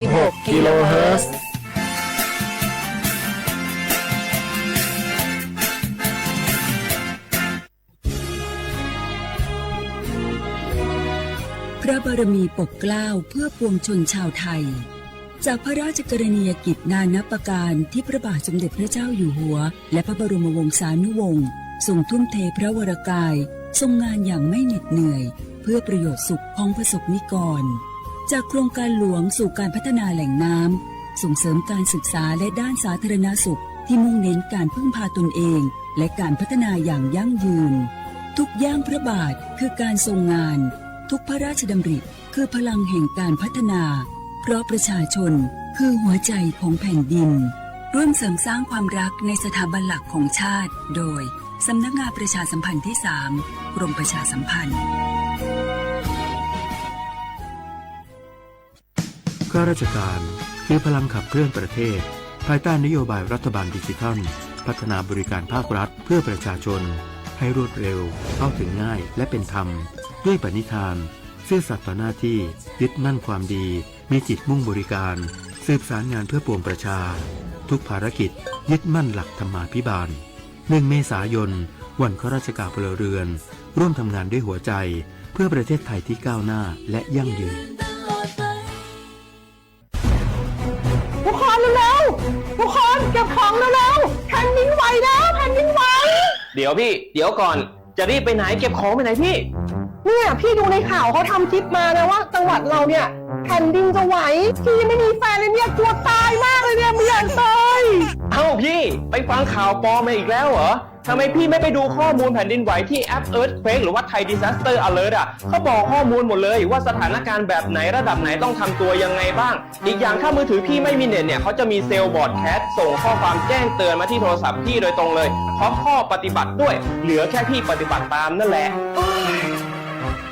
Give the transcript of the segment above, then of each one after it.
หกกิโลเฮิรตซ์ พระบารมีปกเกล้าเพื่อปวงชนชาวไทย จากพระราชกรณียกิจนานับประการที่พระบาทสมเด็จพระเจ้าอยู่หัว และพระบรมวงศานุวงศ์ทรงทุ่มเทพระวรกาย ทรงงานอย่างไม่เหน็ดเหนื่อย เพื่อประโยชน์สุขของประสบนิกร จากโครงการหลวงสู่การพัฒนาแหล่งน้ำ ส่งเสริมการศึกษาและด้านสาธารณสุขที่มุ่งเน้นการพึ่งพาตนเอง และการพัฒนาอย่างยั่งยืน ทุกย่างพระบาทคือการทรงงาน ทุกพระราชดำริคือพลังแห่งการพัฒนา เพราะประชาชนคือหัวใจของแผ่นดิน ร่วมเสริมสร้างความรักในสถาบันหลักของชาติ โดย สำนักงานประชาสัมพันธ์ที่สาม กรมประชาสัมพันธ์ ข้าราชการคือพลังขับเคลื่อนประเทศ ภายใต้นโยบายรัฐบาลดิจิทัล พัฒนาบริการภาครัฐเพื่อประชาชน ให้รวดเร็ว เข้าถึงง่าย และเป็นธรรม ด้วยปณิธาน ซื่อสัตย์ต่อหน้าที่ ยึดมั่นความดี มีจิตมุ่งบริการ สืบสารงานเพื่อปวงประชา ทุกภารกิจยึดมั่นหลักธรรมาภิบาล หนึ่งเมษายน วันข้าราชการพลเรือน ร่วมทำงานด้วยหัวใจ เพื่อประเทศไทยที่ก้าวหน้าและยั่งยืน ทุกคนเร็วๆ ทุกคนเก็บของเร็วๆ แผ่นดินไหวแล้ว แผ่นดินไหว เดี๋ยวพี่ เดี๋ยวก่อน จะรีบไปไหน เก็บของไปไหนพี่ เนี่ยพี่ดูในข่าวเขาทำคลิปมานะว่าจังหวัดเราเนี่ยแผ่นดินจะไหว พี่ยังไม่มีแฟนเลยเนี่ยกลัวตายมากเลยเนี่ยไม่อยากตาย เอ้าพี่ ไปฟังข่าวปลอมมาอีกแล้วเหรอ ทำไมพี่ไม่ไปดูข้อมูลแผ่นดินไหวที่แอป Earthquake หรือว่า Thai Disaster Alert อ่ะ เขาบอกข้อมูลหมดเลยว่าสถานการณ์แบบไหนระดับไหนต้องทำตัวยังไงบ้าง อีกอย่างถ้ามือถือพี่ไม่มีเน็ตเนี่ย เขาจะมีเซลล์บรอดแคสต์ส่งข้อความแจ้งเตือนมาที่โทรศัพท์พี่โดยตรงเลย พร้อมข้อปฏิบัติด้วย เหลือแค่พี่ปฏิบัติตามนั่นแหละ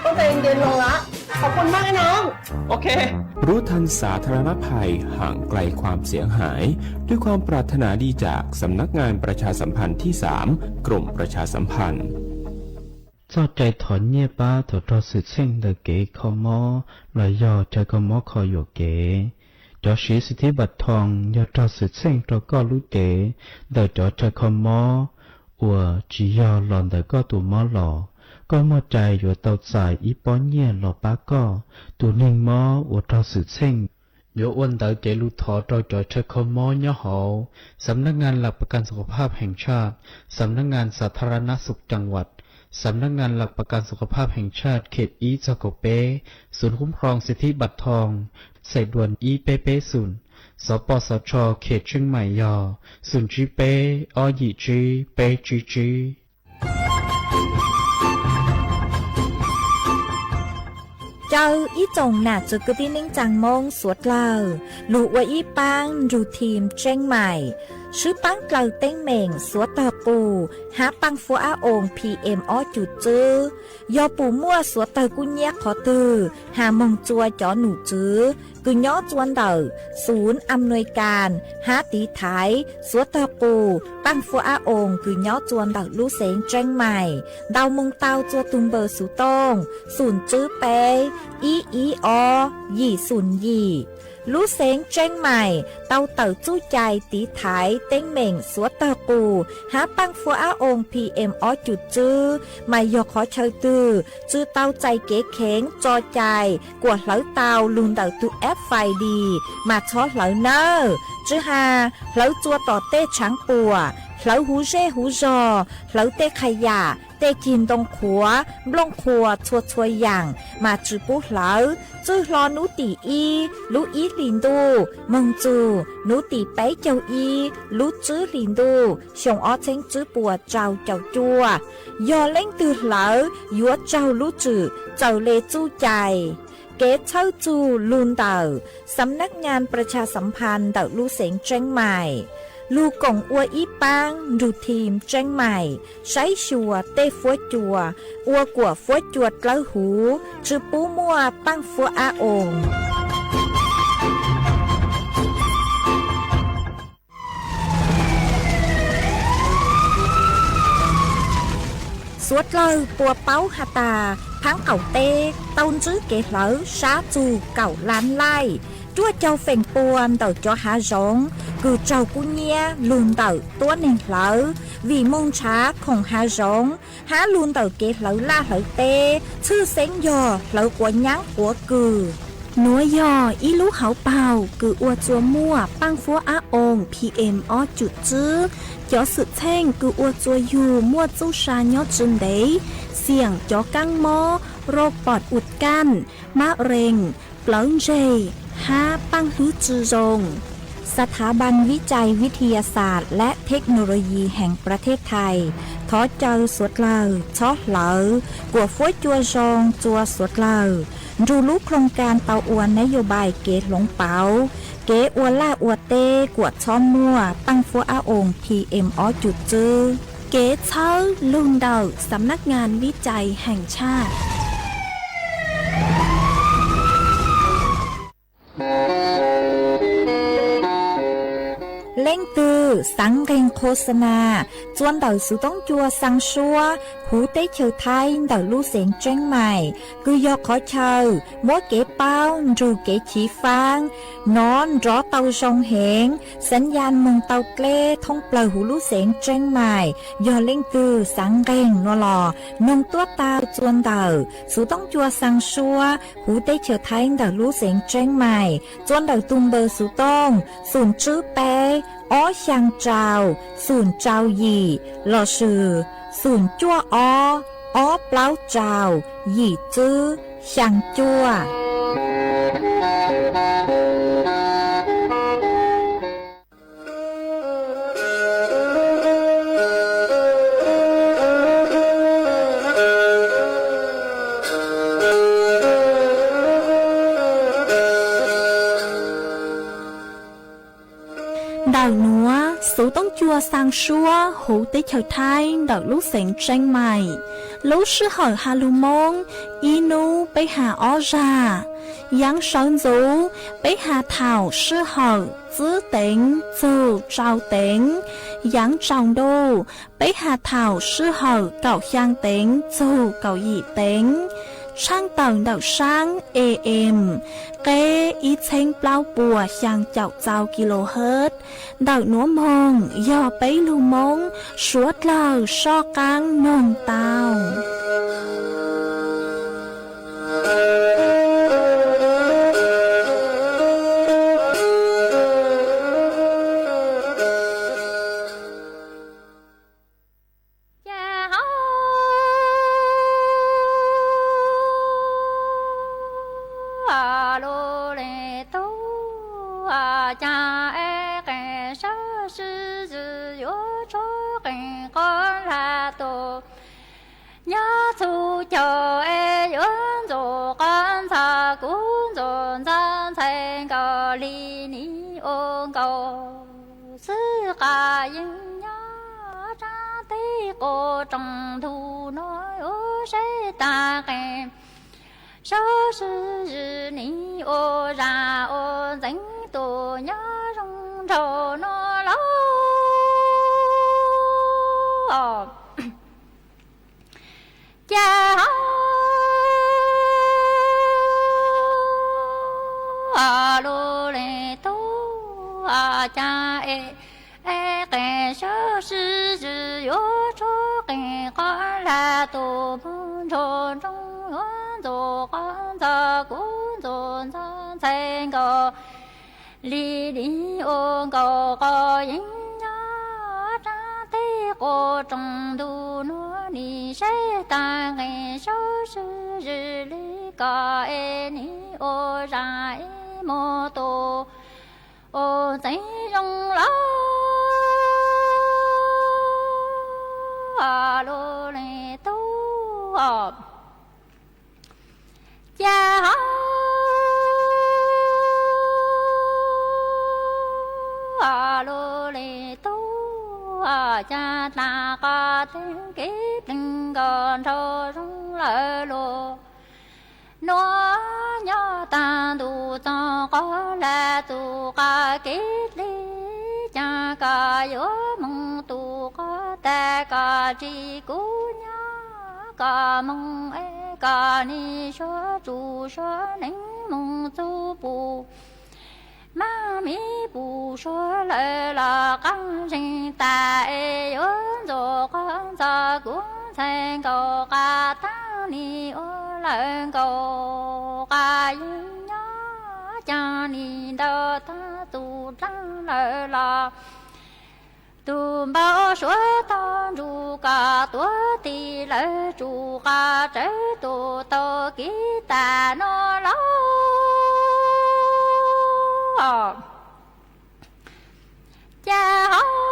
ก็ใจเย็นลงละ ขอบคุณมากนะน้อง โอเค รู้ทันสาธารณภัย ห่างไกลความเสียหาย ด้วยความปรารถนาดีจากสำนักงานประชาสัมพันธ์ที่สาม กรมประชาสัมพันธ์ Txoj cai thov nyiaj pab thaum raug xwm txheej ntawm kev kho mob los yog chaw kho mob kho yuam kev. Cov siv xib thib npam thoo yog raug xwm txheej rau koj lub cev ntawm cov chaw kho mob uas tsis yog los ntawm koj tus mob los. Koj muaj cai yuav tau txais ib pob nyiaj los pab koj tus neeg mob uas raug xwm txheej. Yuav ua ntawv kev lus thov rau cov chaw kho mob nyob hauv สำนักงานหลักประกันสุขภาพแห่งชาติ สำนักงานสาธารณสุขจังหวัด สำนักงานหลักประกันสุขภาพแห่งชาติเขต ib txog kaum peb, ศูนย์คุ้มครองสิทธิบัตรทอง sài đuan ib peb peb xun, สปสช เขตเชียงใหม่ yog xun tsib peb ob yim tsib peb tsib tsib. Caw ib tsoom nam txwv kwv tij neej tsaa Moob suav dlawg lug ua ib paab nrug thim Tseeb Maim, swb paab dlawg teeb meem suav tawg qus hab paaj fuab ab oos P M ob cum txwb. Yog pum muaj suav tawg kub nyab qhov twg has moog tsua cov num txwv kws nyob tsua ntawm xum am nuis kas hab tiv thaiv suav tawg qus paaj fuab ab oos kws nyob tsua ntawm lub xeev Tseeb Maim, ntaus moog tau tsua tug npawb xuv tooj xum tswb peb ib ib ob yim xum yim. Lub xeev Tseeb Maim tau tawm txuj cai tiv thaiv teeb meem suav tawg qus hab paaj fuab ab oos P M ob cum txwb, mas yog qhov chaw twg tsw tau txais kev kheev tso cai kuas hlawv tau lug ntawm tug app Find Dee mas txhob hlawv nawb. Tsw has hlawv tsua tom tej tshaav puam, hlawv huv zej huv zog, hlawv tej qha yam, tej cig ntoo qhuav, nplooj qhuas txhua txhua yaam mas tsw pub hlawv. Txwj hlo nub tim ib lub ib hlis ntuj moog txug nub tim peb caug ib lub tswb hlis ntuj xyoo ob txheeb tswb puas rau caum cuaj. Yog leej twg hlawv yuav raug lub tswm txawm le txuj cai. Kev txhawb txug lug ntawm สำนักงานประชาสัมพันธ์ ntawm lub xeev Tseeb Maim, lug koom ua ib paab nrug thim Tseeb Maim saib xyuas tej fuab cua, ua kuam fuab cua dlawb huv, tsw pub muaj paaj fuab ab oos. Suav dlawg puas paub has tas, phaab qaum teb tau ntsib kev hlawv sab txug kaum lab laij. Ruaj caug feem pua ntawm cov hav zoov kws raug kub nyiab lug ntawm tuab neeg hlawv vim moog ntshav khoom hav zoov hab lug ntawm kev hlawv laj hlawv teb, tshwj xeeb yog hlawv quav nyaab quav kws. Nuav yog ib lub hauv paug kws ua txua muaj paaj fuab ab oos P M ob cum tswb. Cov xwm txheej kws ua txua yug muaj txuj sa nyob tsi ntev, xiam cov kaab mob, rau pom ua kaj, mab rees, plawv ntseg, hab paaj hlwb tsi zoo. ສະຖາບັນວິໄຈວິທະຍາສາດ ແລະ ເທັກໂນໂລຢີແຫ່ງປະເທດໄທ thov caw suav dlawg txhob hlawv kuam fuab cua zoo txua suav dlawg nrug lub ໂຄງການ tau ua ນະໂຍບາຍ kev hloov pauv kev ua laj ua teb kuam txhob muaj paaj fuab ab oos P M ob cum tswb. Kev txhawb lug ntawm ສຳນັກງານວິໄຈແຫ່ງຊາດ. Leej twg xaav nqeeg ໂຄສະນາ txuas ntawm xuv toob cua xaa suab huv teb chaws Thaib ntawm lub xeev Tseeb Mais, kws yog qhov chaw muab kev paub nrug kev chiv faab nov nrov tau zoo heev, xav yas moog tau dleb thoob plawg huv lub xeev Tseeb Mais. Yog leej twg xaav nqeeg nua los noog tuab tau txuas ntawm xuv toob cua xaa suab huv teb chaws Thaib ntawm lub xeev Tseeb Mais, txuas ntawm tug npawb xuv tooj xum tswb peb ob xyaa rau xum rau yim lossis xum cuaj ob ob plaub rau yim tswb xyaa cuaj. Ntawm nuav, xuv toob cua xaa suab huv teb chaws Thaib ntawm lub xeev Tseeb Mais, lub sij hawm has lug Moob ib nub peb has ob zag. Yaav sawv ntxuv peb has thaum sij hawm tsib teev txug rau teev, yaav tsaus ntuj peb has thaum sij hawm kaum xyaa teev txug kaum yim teev. Tshaaj tawm ntawm saab A M, qeb ib txheeb plaub puas xyaa caum txau kilohertz. Ntawm nuav moog yog peb lug Moob suav dlawg soj qaab noog tau. Cas hov lub leej tub, cas es qee sawv sib zws yuav tshuab qee qhov hlab tus. Nyob txhua caug es yuav ntxuav qhov ntxhov kuv ntxuav ntxhov ntxhais nkaus li nim ua nkaus xwb qas yeej nyob tsaab teb quas roog ntug nuav yuav saib taag qee sawv sib zws nim ua zag ua ntxeev tus nyob zoo nraug nuav lauj. Cas hov lub leej tub, cas es qee sawv sib zws yuav tshuab qee qhov hlab tus moog nrug nroog yuav ntxuav qhov ntxhov kuv ntxuav ntxhov ntxhais nkaus li nim ua nkaus qas yeej nyob tsaab teb quas roog ntug nuav nim saib taag qee sawv sib zws li koj es nim ua zag ib mug tus ua ntxeev zoo lauj. Lub leej tub, cas hov lub leej tub, cas taag qas teeb kev pleeg nkaus nraug zoo lawm los. Nuav nyob taag ntuj txoog qhov hlab tus qas kev dleb, cas koj yuav moog tus qhov tag koj tsis kuv nyob koj moog es koj nim suav tsuj suav neeg moog txug pum Maj mib puj suav lawm los qaab zeeg tas es yuav ntxuav qhov ntxov kuv ntxhais nkaus qas taab nim ua lawm nkaus qas yeej nyob caag nim ntau taag tus dlaab lawm los tug npau suav tau nrug koj tuav tig lawm tsum qas tsawv tus tau kiv tas nuav lauj. Ca hauv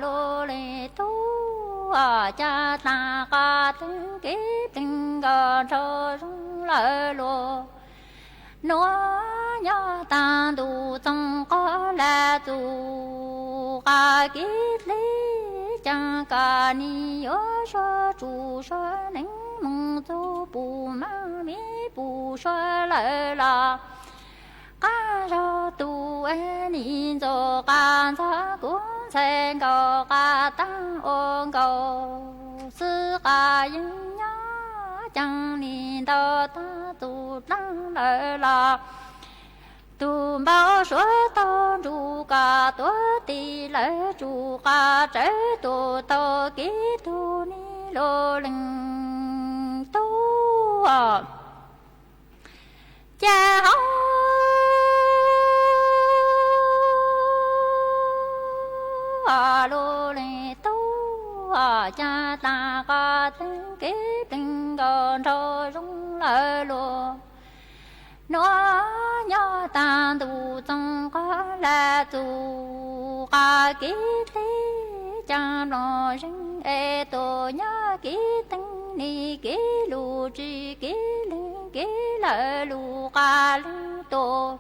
lug leej tub, ca taag qas teeb kev pleeg nkaus nraug zoo lawm luag. Nuav nyob taag ntu txoov qhov lawm txug qas kev dleb caag koj nim yuav suav tsum suav neeg moog txug puj maj mib puj suav lawm los qaab zog tug nim ntxuav qas ntxov kuv ntxhais nkaus qas taab ua nkaus xwb qas yeej nyob caag nim ntau taag tus dlaab lawm los tug npau suav tau nrug koj tuav tig lawm tsum qas tsawv tus tau kiv tug nim lug leej tub. Ca hauv lug leej tub, ca taag qas teeb kev pleeg nkaus nraug zoo lawm luag. Nuav nyob taag ntu txoov qhov lawm txug qas kev dleb caag nplooj zeeg es tus nyob kev teeb nim kev lug tsi kev leeg kev lawm lug qas leej tus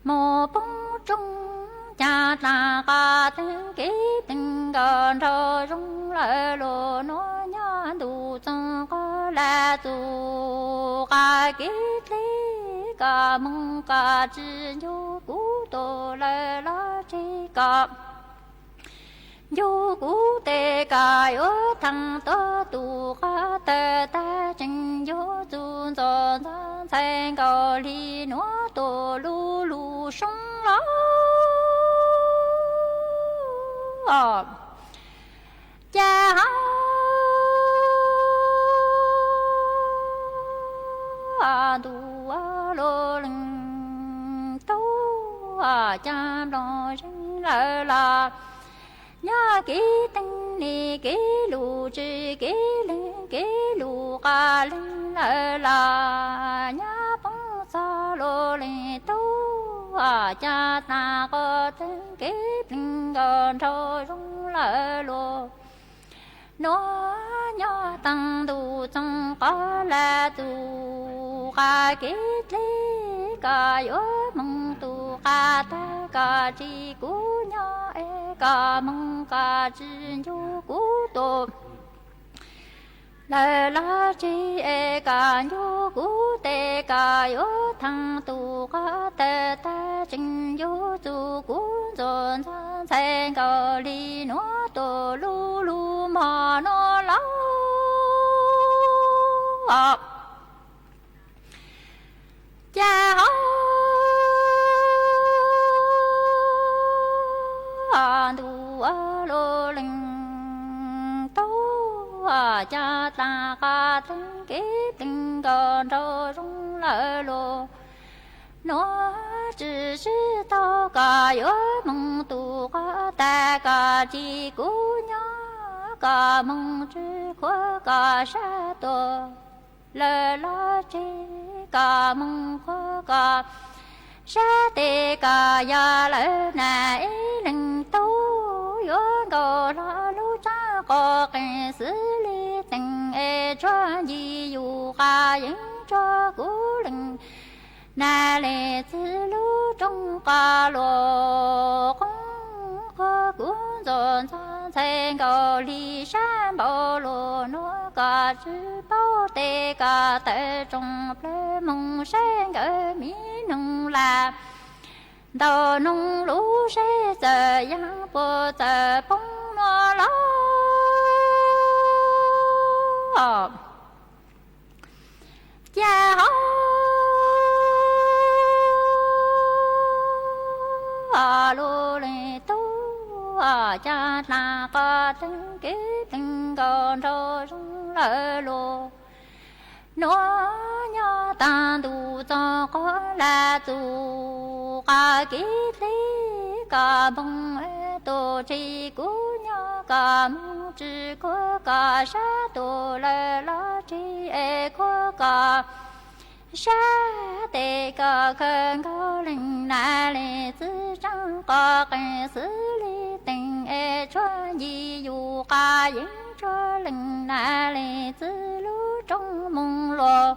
moog poob tsoog ca taag qas teeb kev pleeg nkaus nraug zoo lawm luag. Nuav nyob ntu txoov qhov lawm txug qas kev dleb koj moog koj tsi ncu kuv tus lawm los tseg koj ncu kuv tes koj yuav thaam tuab tus qhov tawg tag tseem yug txug ntxuav ntxhais nkaus li nuav tus lug lug soob los. Ca hauv ntu lug leej tub, ca nplooj zeeg lawm los nyob kev teeb nim kev lug tsi kev leeg kev lug qas leej lawm los nyob poob txog lug leej tub, ca taag qas teeb kev pleeg nkaus nraug zoo lawm luag. Nuav nyob taag ntu txoov qhov lawm txug qas kev dleb koj yuav moog tug qas tag koj tsi kuv nyob es koj moog koj tsi ncu kuv tus lawm los tseg es koj ncu kuv tes koj yuav thaam tus qhov tawg tag tseem yug txug kuv ntxuav ntxhais nkaus li nuav tus lug lug mog nuav lauj. Ca hauv ntu lug leej tub, ca taag qas teeb kev pleeg nkaus nraug zoo lawm luag. Nuav tsi sib taug koj yuav moog tug qhov tag koj tsi kuv nyob koj moog tsi khuam koj sab tuag lawm los tseg koj moog khuam koj sab tes koj yog lawm na ib leej tub yuav nkaus hlo lub tsaab quas qees xwb li teem es tsuag ncig yug qas yeeb tsuag kuv leej na le txwv lub rooj qas luag qoob qhuav kuv ntxuav ntxhais ntxhais nkaus li sab npau luag nuav koj tsi paub tes koj tawm tsoom plawg moog saib nkawd miv noog lawm. Ntau noog lub seb txawm yaam puas txawm poob nuav lauj. Ca hauv lub leej tub, ca dlaag qhov teeb kev teeb nkaus nraug zoo lawm los. Nuav nyob taag ntuj txug qhov laj txug, qhov kev dleb koj moog es tug tsi, kuv nyob koj moog tsi, kuv koj sab tug lawm los tsi es kuv koj sab tes, koj khaws nkaus leej nam leej txiv tsaab qhov qeej xwb le teem es tshuav nce yug qhov yeeb tshuav leej nam leej txiv lub rooj moog luas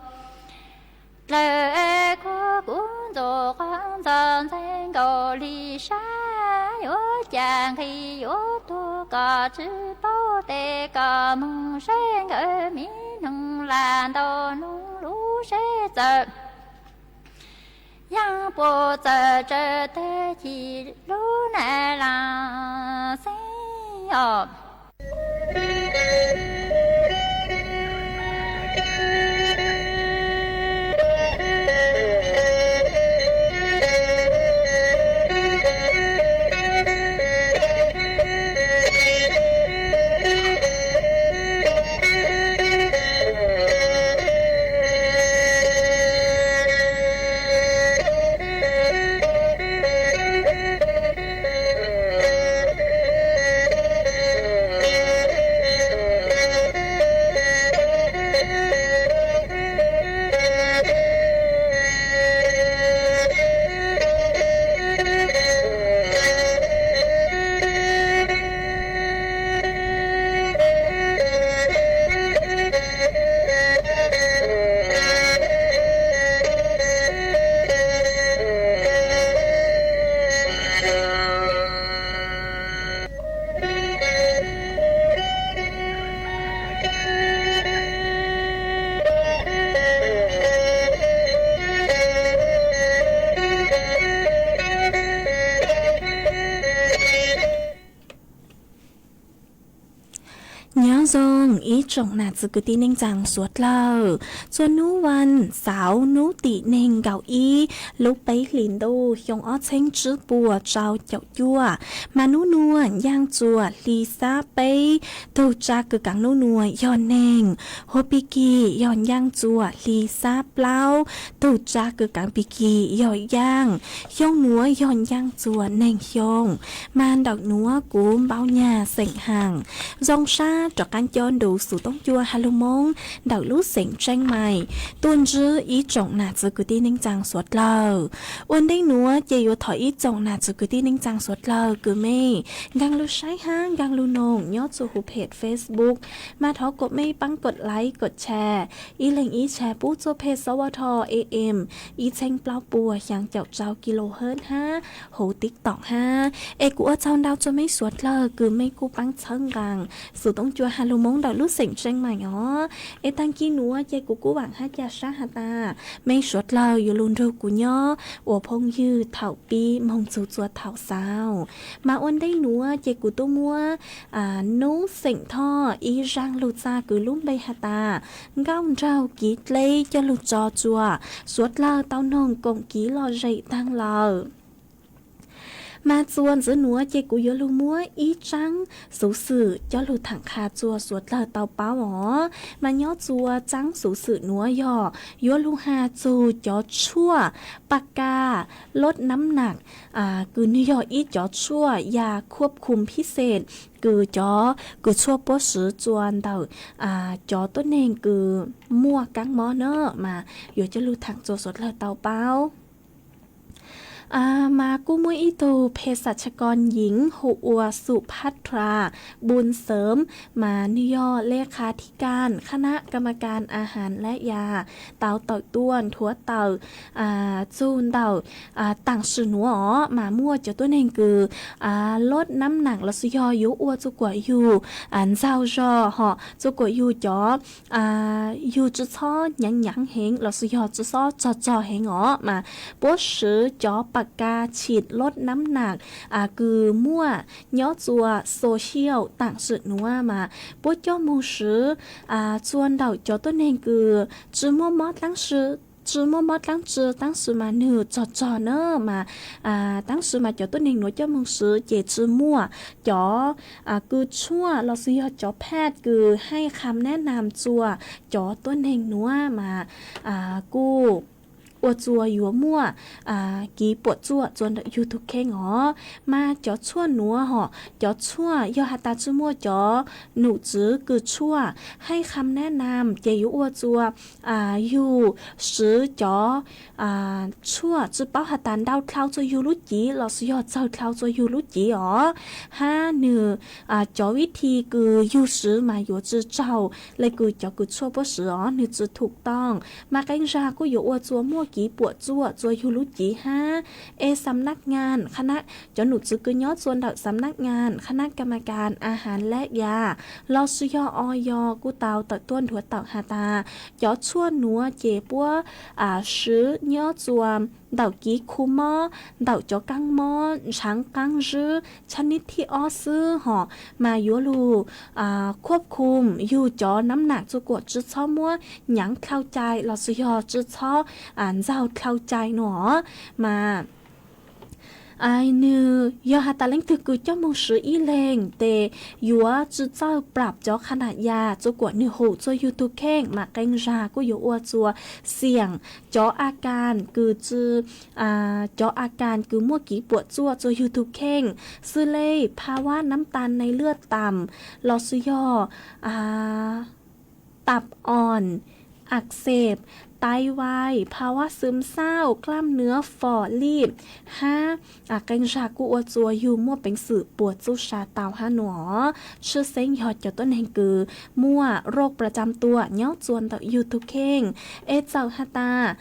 dlawg es kuv, kuv ntxuav qhov ntxhov ntxhais nkaus li sab, yuav ca nqhis yuav tuag koj tsi paub tes, koj moog saib nkawd me noog laj ntau noog lub seb txawm yaaj puas txawm tsawg tag ci lub nam laaj xeeb os. Nyob zoo ib tsoom nam txiv kwv tij neej tsaa suav dlawg. Txhua nub vas xauv nub tim neeg nkaum ib lub peb hlis ntuj xyoo ob txheeb tsib puas rau caum cuaj, mas nub nuav ncaaj txuas hli xab peb, tug tsa kws kaav nub nuav yog neeg. Huab pig kig yog ncaaj txuas hli xab plaub, tug tsa kws kaav pig kig yog yaaj. Xyoo nuav yog ncaaj txuas neeg xyoo. Mas ntawm nuav kuv npau nyag xeem haam zoo sab rov qaab cob nrug xuv toob cua ha lug Moob ntawm lub xeem Tseeb Mais tuaj ntsib ib tsoom nam txiv kwv tij neej tsaa suav dlawg. Ua ntej nuav ces yuav thov ib tsoom nam txiv kwv tij neej tsaa suav dlawg kws mej nkaag lug saib hab nkaag lug noog nyob txug huv phem Facebook, mas thov kom mej paab kod like kod share, ib leeg ib share pub txug peg xov ua tho am ib txheeb plaub puas xyaa caum rau kilohertz hab huv TikTok hab. Es kuv ua tsaug ntau txug mej suav dlawg kws mej kuj paab txhawb nqaa xuv toob cua ha lug Moob ntawm lub xeem Tseeb Mais os. Es taag kis nuav ces kuv kuj vaam hab ca sab has tas mej suav dlawg yuav lug nrug kuv nyob ua phooj ywg thaum pib moog txug txua thaum xaus. Mas ua ntej nuav ces kuv tub muab nub xeem Thoj ib zaaj lug txag kws lub npe has tas Nkauj Nraug Kiv Dleb coj lug tso tsua suav dlawg tau noog koom kiv lom zem taag lawm. Mas txuas ntxiv nuav ces kuv yuav lug muab ib tsaab xuv xwm coj lug thaam qha tsua suav dlawg tau paub os. Mas nyob tsua tsaab xuv xwm nuav yog yuav lug has txug cov tshuaj pa ka lod nab nam kws nwg yog ib cov tshuaj ya khuab khum phib xees kws cov kws tshuaj puab swv tsua ntawm cov tuab neeg kws muaj kaab mob na, mas yuav coj lug thaam tsua suav dlawg tau paub. Mas kuj muaj ib tug phe xas tshas kos yim hu ua Xum Phab Ra Npun Xeem, mas nwg yog le kha thib kas khab nab kam ma kas a has lab yas tau tawm tuaj nthuav tawm txug ntawm taam sim nuav os, mas muaj cov tuab neeg kws lod nab nam lossis yog yuav ua txug kuam yug ntxaug zog hom txug kuam yug cov yug tsi txhob nyaav nyaav heev lossis yog tsi txhob tsog tsog heev os, mas puab swv cov pab kas tshim loj nab nam kws muaj nyob txhua social tam sim nuav mas puab coj moog swv txhua ntawm cov tuab neeg kws tsi muaj mob dlaab tsi, tsi muaj mob dlaab tsi, tab sis mas nwg txog txog na mas tab sis mas cov tuab neeg nuav coj moog swv ces tsi muaj cov kws tshuaj los sis yog cov phaj kws haij kham nab nam txhua cov tuab neeg nuav mas kuj ua txhua yuav muaj kev puam tsuaj txhua ntawm yug tug kheej os. Mas cov tshuaj nuav hom cov tshuaj yog has tas tsi muaj cov num tswv kws tshuaj haij kham nab nam ces yuav ua txhua yug swv cov tshuaj tsi paub has tas ntau dlhau txhua yug lub cev los sis yog txawg dlhau txhua yug lub cev os, hab nwg cov vib thi kws yug swv mas yuav tsi tsaug le kws cov kws tshuaj puab swv os, nwg tsi thum tooj mas qee zag kuj yuav ua txhua muaj kev puam tsuaj txhua yug lub cev hab. Es xam nab ngas qha nab, cov num tswv kws nyob txhua ntawm xam nab ngas qha nab kas mas kas a has lab yas los sis yog o yos kuj tau tawm tuaj nthuav tawm has tas cov tshuaj nuav ces puab swv nyob txhua ntawm kev khu mob, ntawm cov kaab mob ntshaav qaab zwb tshab nib thib ob xwb hom mas yuav lug khuab khum yug cov nab nam txhua kuam tsi txhob muab nyaav dlhau cai los sis yog tsi txhob ntxaug dlhau cai nuav mas nwg yog has tas leej twg kws coj moog swv ib leeg tes yuav tsi txawj prab cov qha nab yas txhua kuam nwg hum txhua yug tug kheej mas qee zag kuj yuav ua txhua xiam cov a kas kws tsi cov a kas kws muaj kev puam tsuaj txhua yug tug kheej xws le phaj vab nab tas nais lwaj tam los sis yog tap oos, ak xees, tais vais, phaj vab xwm xauj, klam nuav fom lij hab qee zag kuj ua txhua yug muaj peev xwm puam tsuaj sa tau hab nuav. Tshwj xeeb yog cov tuab neeg kws muaj roj pram tsam tuam nyob txhua ntawm yug tug kheej. Es txawm has tas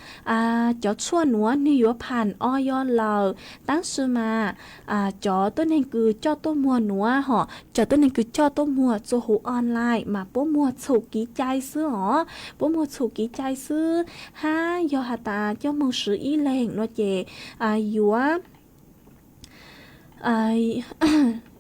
cov tshuaj nuav nwg yuav pham o yos lawm tab sis mas cov tuab neeg kws coj tuaj muag nuav hom cov tuab neeg kws coj tuaj muag txhua huv online mas puab muag txhum kev cai xwb os, puab muag txhum kev cai xwb hab yog has tas coj moog swv ib leeg nuav ces yuav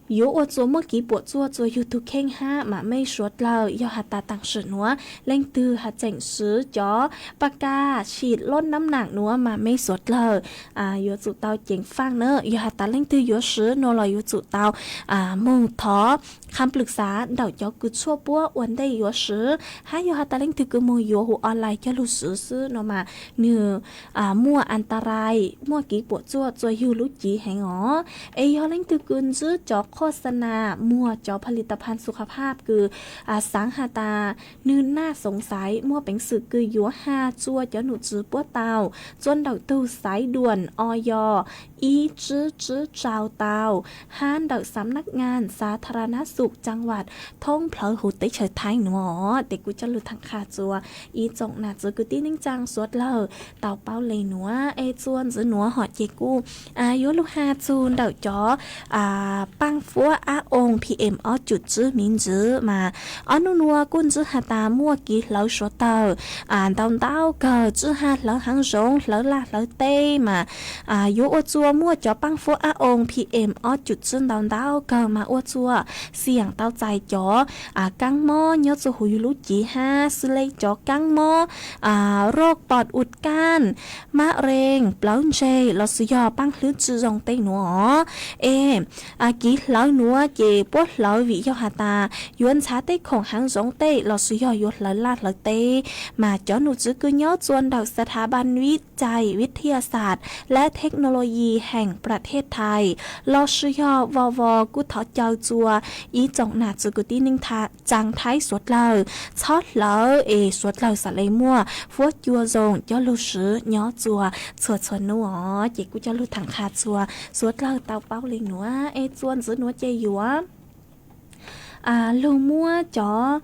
yuav ua txhua muaj kev puam tsuaj txhua yug tug kheej hab mas mej suav dlawg yog has tas tam sim nuav leej twg has tseem swv cov pab kas tshim loj nab nam nuav mas mej suav dlawg yuav tsum tau ceev faaj na. Yog has tas leej twg yuav swv nuav los yuav tsum tau moog thov kham plwm xav ntawm cov kws tshuaj puab ua ntej yuav swv hab yog has tas leej twg kws moog yuav huv online coj lug swv xwb nuav mas nwg muaj a ta rai muaj kev puam tsuaj txhua yug lub cev heev os. Es yog leej twg kws ntsib cov qhoj xa nas muag cov pha li ta phan xu kha phaj kws xaav has tas nwg naj xoov xaiv muaj peev xwm kws yuav has txhua cov num tswv puab tau txhua ntawm tug xaiv duam o yos ib tsib tsib rau tau hab ntawm xam nab ngas xa tha ra nab xum caa vas thoob plawg huv teb chaws Thaib nuav os. Tes kuj coj lug tham qha txhua ib tsoom nam txwv kwv tij neej tsaa suav dlawg tau paub le nuav. Es txhua ntxiv nuav hom ces kuj yuav lug has txug ntawm cov paaj fuab ab oo P M ob cum tsib miv ntsis mas ob nub nuav kuj ntsib has tas muaj kev hlawv suav dlawg ntau ntau kawg, tswj hab hlawv haav zoov, hlawv laj hlawv teb mas yuav ua txhua muaj cov paaj fuab ab oo P M ob cum tsib ntau ntau kawg mas ua txhua xiam tau txais cov kaab mob nyob txhua huv yug lub cev hab xws le cov kaab mob roj pom ua kaaj, mab rees, plawv ntseg los sis yog paaj hlwb tsi zoo tej nuav os. Es kev hlawv nuav ces puab hlawv vim yog has tas yuav ntxhaav tej khoom haav zoov tej los sis yog yuav hlawv laj hlawv teb mas cov num tswv kws nyob txhua ntawm xa tha ban vib cai vib thia xas lab thej nau lo yis heem pram thej Thaib los sis yog vo vo kuj thov caw txhua ib tsoom nam txwv kwv tij neej tsaa Thaib suav dlawg txhob hlawv es suav dlawg xaav le muaj fuab cua zoo coj lug swv nyob txhua txhua txhua nub os. Ces kuj coj lug tham qha txhua suav dlawg tau paub le nuav. Es txhua ntxiv nuav ces yuav lug muab cov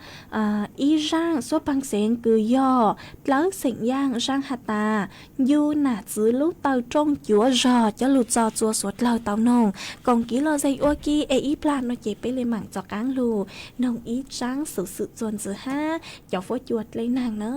ib zaaj suab paag xeev kws yog dlawb xeem yaaj zaaj has tas ncu nam txwv lub taw rooj cuav zog coj lug tso txhua suav dlawg tau noog koom kiv lom zem ua ke. Es ib plag nuav ces peb le maam rov qaab lug noog ib zaaj xuv xwm txhua ntxiv hab cov fuab cua dlej naag na.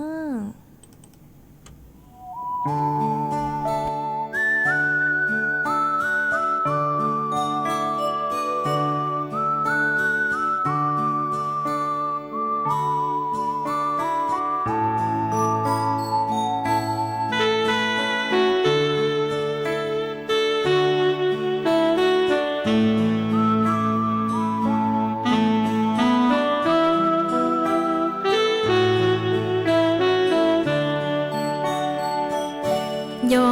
Nco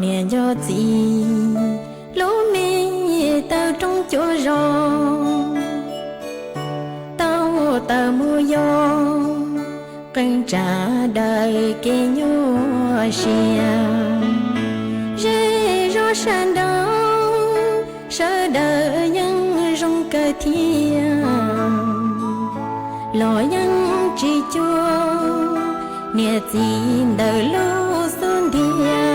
niam nco txiv, lub me taw roob cuab zos, tau taws mus yos, qee tsa daws kev nyuaj siab. Zej zos sab nraud, sawv daws yeej zoo kawg thiab, los yeej tsis cuag niam txiv ntawm lub xub ntiag.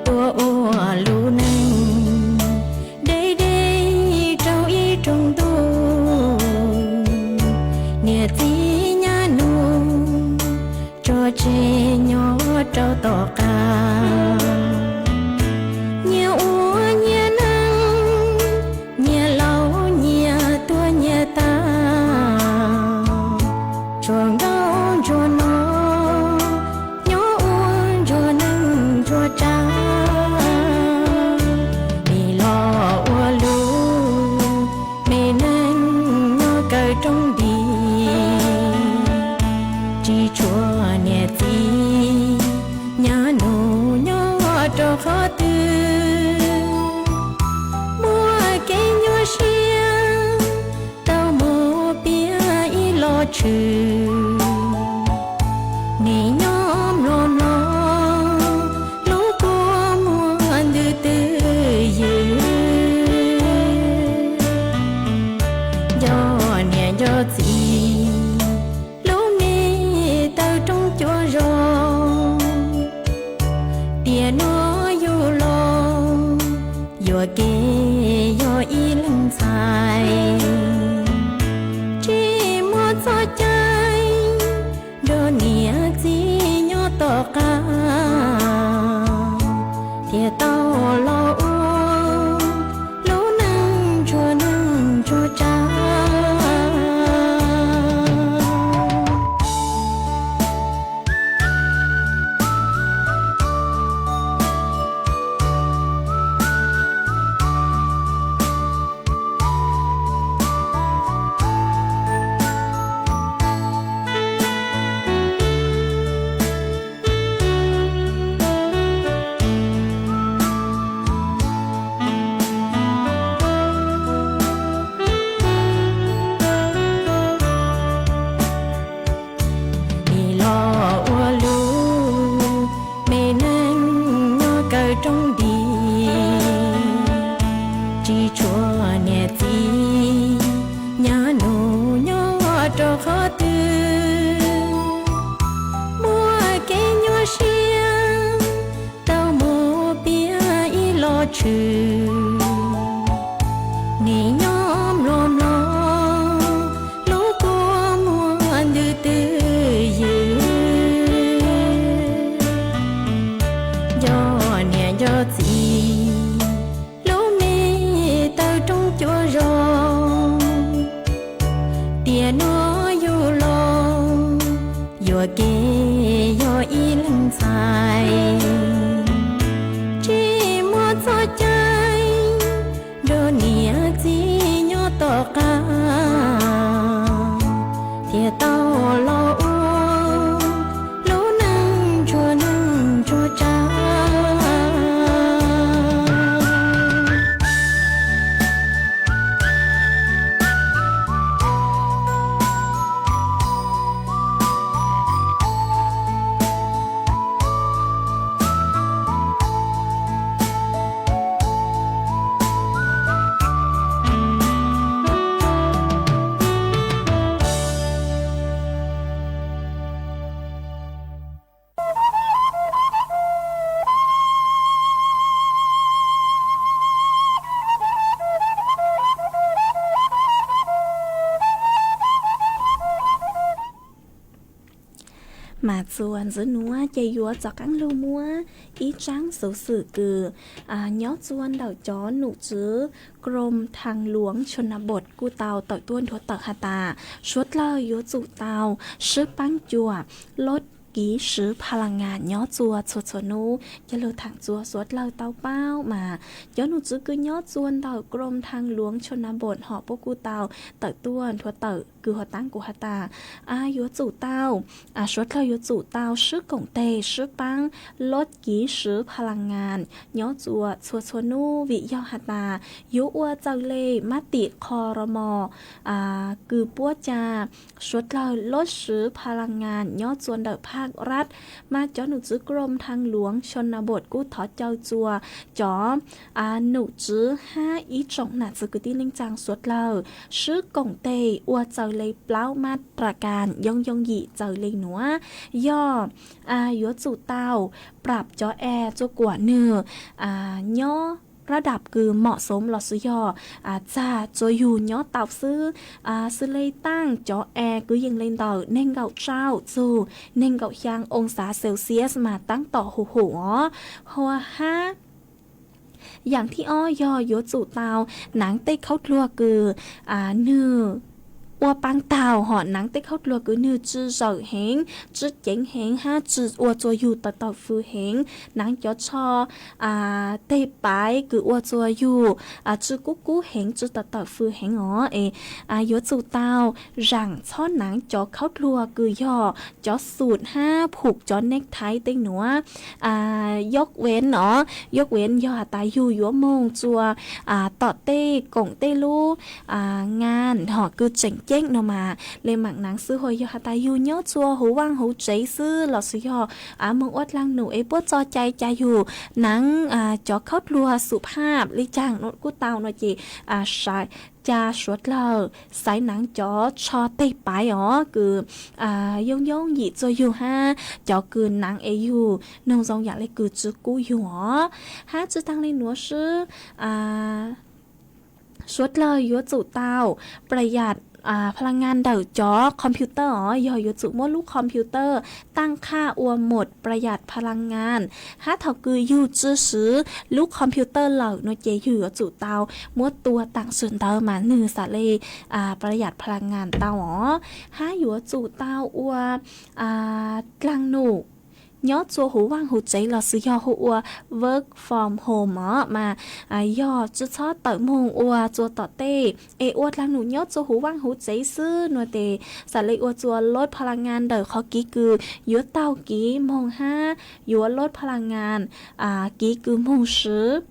Tuaj ua lub neej deb deb rau ib rooj ntuj, niam txiv nyab nus tso tseg nyob rau tom qab. Nyias ua nyias neej, nyias laus nyias tuag nyias tas, tsuas nkauj ntsuag no nyob ua ntsuag neej ntsuag tsav. Nim los ua lub me neej nyob kawg rooj nti, tsis tshuav niam txiv nyab nus nyob rau qhov twg. Muaj kev nyuaj siab tau mus piav ib los tshwm, nim nyob mlom mlom lub kua muag ntws twj ywm. Nco niam nco txiv, lub me taw roob cuab zos, tiam no yus los yuam kev yog ib leeg ntxhais, tsis muaj txoj cai nrog niam txiv nyob tom qab, thiaj tau los ua lub neej ntsuag neej ntsuag tsav. Nim los ua lub me neej nyob kawg rooj nti, tsis tshuav niam txiv nyab nus nyob rau qhov twg. Muaj kev nyuaj siab tau mus piav ib los tshwm, nim nyob mlom mlom lub kua muag ntws twj ywm. Nco niam nco txiv, lub me taw roob cuab zos, tiam no yus los yuam kev yog ib leeg ntxhais, tsis muaj txoj cai nrog niam txiv nyob tom qab, thiaj tau los ua lub neej ntsuag neej ntsuag tsav. Mas txuas ntxiv nuav ces yuav rov qaab lug muab ib tsaab xuv xwm kws nyob txuas ntawm cov num tswv Krom Thas Luam Tshua Nas Npom kuj tau tawm tuaj nthuav tawm has tas, suav dlawg yuav tsum tau sib paab cuam lub kev siv pha las ngas nyob txuas txhua txhua nub. Coj lug thaam txuas suav dlawg tau paub mas cov num tswv kws nyob txuas ntawm Krom Thas Luam Tshua Nas Npom hom puab kuj tau tawm tuaj nthuav tawm kws has tas, kuv has tas, yuav tsum tau, suav dlawg yuav tsum tau swb koom teg, swb paab, loj kiv swv pha las ngas nyob txua txhua txhua nub, vim yog has tas yuav ua txawm le mab tim qho ro mos kws puab ca suav dlawg loj swv pha las ngas nyob txua ntawm phaj raj. Mas cov nom tswv krom thaj luav xyoo na npom kuj thov caw txua cov nom tswv hab ib tsoom nam txwv kwv tij neej tsaa suav dlawg swb koom teg ua txawm le plaub mab ras kas yoo yoo yim txawm le nuav, yog yuav tsum tau prab cov es txua kuam nwg nyob rab dam kws mom xoov los sis yog txag txua yug nyob tau xwb, xws le taaj cov es kwv yees le ntawm neeg nkaum rau txug neeg nkaum xyaa oo xav Celsius mas taab tom huv huv os. Hab yaam thib ob yog yuav tsum tau naav tej khaub dluag kws nwg ua paab taug hom naav tej khaub dluag kws nwg tsi zawm heev, tsi ceev heev hab tsi ua txua yug tawm tawm fwv heev, naav cov tsho teg paiv kws ua txua yug tsi kub kub heev tsi tawm tawm fwv heev os es yuav tsum tau zaam txhob naav cov khaub dluag kws yog cov xum hab phum cov neej thaiv tej nuav, yog ven os, yog ven yog has tas yug yuav moog txua tom tej koom tej lub ngas hom kws tseem ceeb no mas le maam naav xwb. Hos yog has tas yug nyob txua huv vaaj huv tsev xwb los sis yog moog ua dlaag num es puab tso cai ca yug naav cov khaub dluag xum phaj le caag kuj tau no ces ca suav dlawg xaiv naav cov tsho teg paiv os kws yoo yoo yim txua yug hab cov kws naav es yug noog zoo yaam le kws tsi kub yug os. Hab tsi taag le nuav xwb, suav dlawg yuav tsum tau pla yam pha las ngas ntawm cov computer os, yog yuav tsum muab lub computer taaj qhaj ua mos pla yam pha las ngas, hab thaum kws yug tsi swv lub computer lawm no ces yug yuav tsum tau muab tua taam sim ntawd mas nwg xam le pla yam pha las ngas tau os. Hab yuav tsum tau ua dlaag num nyob txua huv vaaj huv tsev los sis yog hu ua work from home os mas yog tsi txhob tawm moog ua txua tom tej es ua dlaag num nyob txua huv vaaj huv tsev xwb no ces xam le ua txua lub pha las ngas ntawm qhov kiv kws yuav taug kiv moog hab yuav lub pha las ngas kiv kws moog swv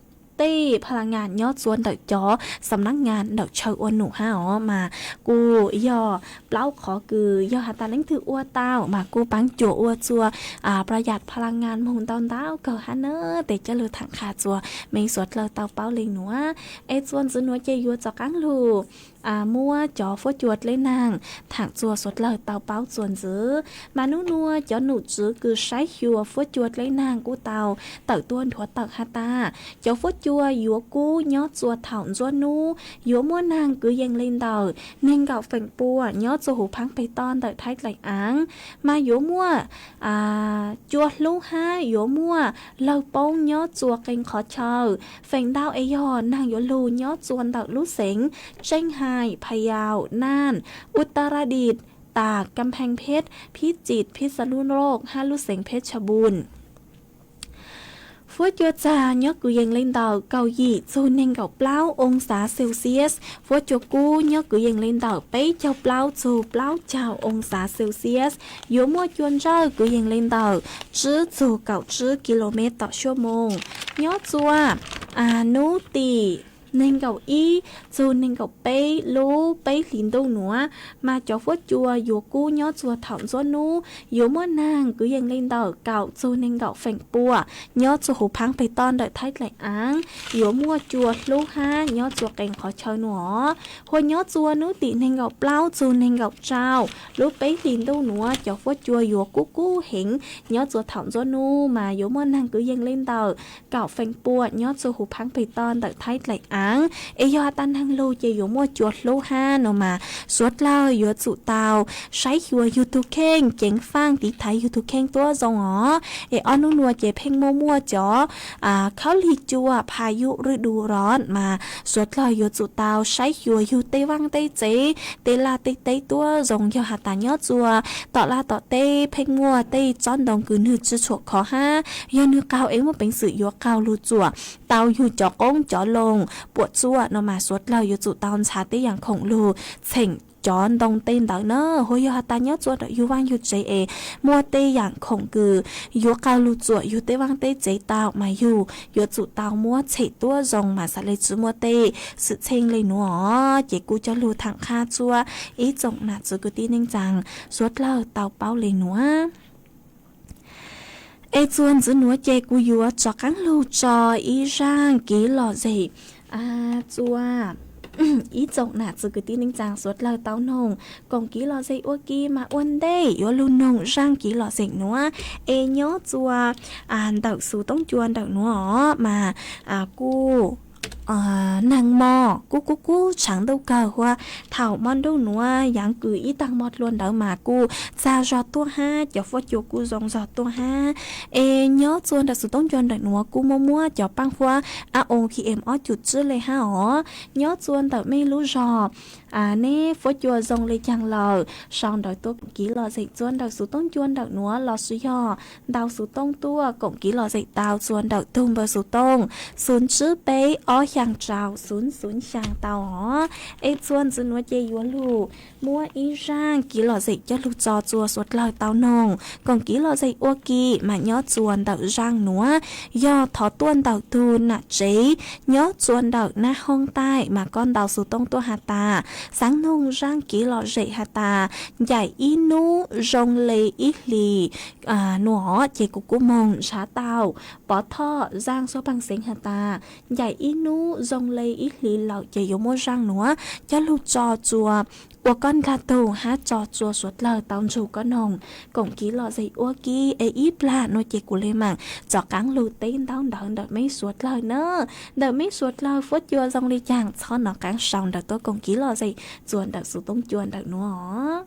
tej pha las ngas nyob txua ntawm cov xam nab ngas ntawm chaw ua num hab os mas kuj yog plaub qhov kws yog has tas leej twg ua tau mas kuj paab cuam ua txua pla yam pha las ngas moog ntau ntau kawg hab na. Tes coj lug thaam qha txua mej suav dlawg tau paub le nuav es txua ntxiv nuav ces yuav rov qaab lug muab cov fuab cua dleb naag thaam txua suav dlawg tau paub txua ntxiv. Mas nub nuav cov nom tswv kws saib xyuas fuab cua dleb naag kuj tau tawm tuab nthuav tawm has tas cov fuab cua yuav kub nyob txua thaum ntxuab nub yuav muaj naag kwv yees le ntawm neeg nkaum feem pua nyob txua huv phaab peg toj ntawm thaib dlaim aav, mas yuav muaj cua hlub hab yuav muaj lawg poob nyob txua qee qhov chaw. Feem ntau es yog naag yuav lug nyob txua ntawm lub xeev Tseeb Hais, Pha Yau, Naj, Utaradit, Tas, Kam Pheej Pheb, Phib Txim, Phib Xa Lub Loj hab lub xeev Pheb Tsha Npum. Fuab cua txag nyob kwv yees le ntawm kaum yim txug neeg nkaum plaub oo xav Celsius. Fuab cua kub nyob kwv yees le ntawm peb caug plaub txug plaub caug oo xav Celsius. Yuav muaj cua ntsawj kwv yees le ntawm tsib txug kaum tsib kilomev tom xuab moos. Nyob txua nub tim neeg nkaum ib txug neeg nkaum peb lub peb hlis ntuj nuav, mas cov fuab cua yuav kub nyob txua thaum ntxuab nub yuav muaj naag kwv yees le ntawm kaum txug neeg nkaum feem pua nyob txua huv phaab peg toj ntawm thaib dlaim aav. Yuav muaj cua hlub hab nyob txua qee qhov chaw nuav. Hua nyob txua nub tim neeg nkaum plaub txug neeg nkaum rau lub peb hlis ntuj nuav cov fuab cua yuav kub kub heev nyob txua thaum ntxuab nub mas yuav muaj naag kwv yees le ntawm kaum feem pua nyob txua huv phaab peg toj ntawm thaib dlaim aav. Es yog has tas naag lug ces yuav muaj cua hlub hab no mas suav dlawg yuav tsum tau saib xyuas yug tug kheej, ceev faaj tiv thaiv yug tug kheej tuab zoo os. Es ob nub nuav ces pheej muaj muaj cov khaub lig cua pha yub rwb du ros mas suav dlawg yuav tsum tau saib xyuas yug tej vaaj tej tsev, tej laj tej teb tuab zoo. Yog has tas nyob txua tom laj tom teb pheej muaj tej tsob ntoo kws nwg tsi tshuam khov hab yog nwg qaug es muaj peev xwm yuav qaug lug txuam tau yug cov qoob cov loo puam tsuaj no mas suav dlawg yuav tsum tau ntxhaav tej yaam khoom lug txheem cov ntoo tej ntawd na. Hos yog has tas nyob txua ntawm yug vaaj yug tsev es muaj tej yaam khoom kws yuav qawg lug txuam yug tej vaaj tej tsev tau mas yug yuav tsum tau muab tshem tuab zoo mas xaav le tsi muaj tej xwm txheej le nuav os. Ces kuj coj lug thaam qha txua ib tsoom nam txiv kwv tij neej tsaa suav dlawg tau paub le nuav. Es txuas ntxiv nuav ces kuv yuav rov qaab lug tso ib zaaj kiv lom zem txua ib tsoom nam txiv kwv tij neej tsaa suav dlawg tau noog koom kiv lom zem ua ke mas ua ntej yuav lug noog zaaj kiv lom zem nuav. Es nyob txua ntawm xuv toob cua ntawm nuav os mas kuj neeg mog kuj kub kub tshaav ntuj kawg huab. Thaum mo ntuj nuav yaav kws ib taag mo dlua ntawd mas kuj txag zog tuaj hab cov fuab cua kuj zoo zog tuaj hab. Es nyob txua ntawm xuv toob cua ntawm nuav kuj muaj muab cov paaj huab a o pm ob cum tsib le hab os. Nyob txua ntawm mej lub zog neb fuab cua zoo le caag lawm sau ntawv tuaj koom kiv lom zem txua ntawm xuv toob cua ntawm nuav lossis yog ntau xuv tooj tuaj koom kiv lom zem tau txua ntawm tug npawb xuv tooj xoom tsib peb ob xyaa rau xoom xoom xyaa tau os. Es txua ntxiv nuav ces yuav lug muab ib zaaj kiv lom zem coj lug tso txua suav dlawg tau noog koom kiv lom zem ua ke mas nyob txua ntawm zaaj nuav yog thov tuaj ntawm tug nam tsev nyob txua ntawm nab hoob taij mas koj ntau xuv tooj tuaj has tas xaav noog zaaj kiv lom zem has tas ncaim ib nub zoo le ib hlis nuav ces kuv kuj moog ntshav tau pov thoj zaaj xuab paag xeev has tas ncaim ib nub zoo le ib hlis lawm ces yuav muab zaaj nuav coj lug tso txua ua koj nkaag tug hab tso txua suav dlawg tau ntsug koj noog koom kiv lom zem ua ke. Es ib plag nuav ces kuv le maam rov qaab lug teb ntaub ntawv ntawm meb suav dlawg na. Ntawm meb suav dlawg fuab cua zoo le caag txhob nov qaab sau ntawv tuaj koom kiv lom zem txua ntawm xuv toob cua ntawm nuav.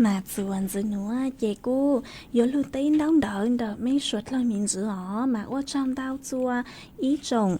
Mas txuas ntxiv nuav ces kuj yuav lug teb ntaub ntawv ntawm mej suav dlawg miv ntxiv os, mas ua tsaug ntau txuas ib tsoom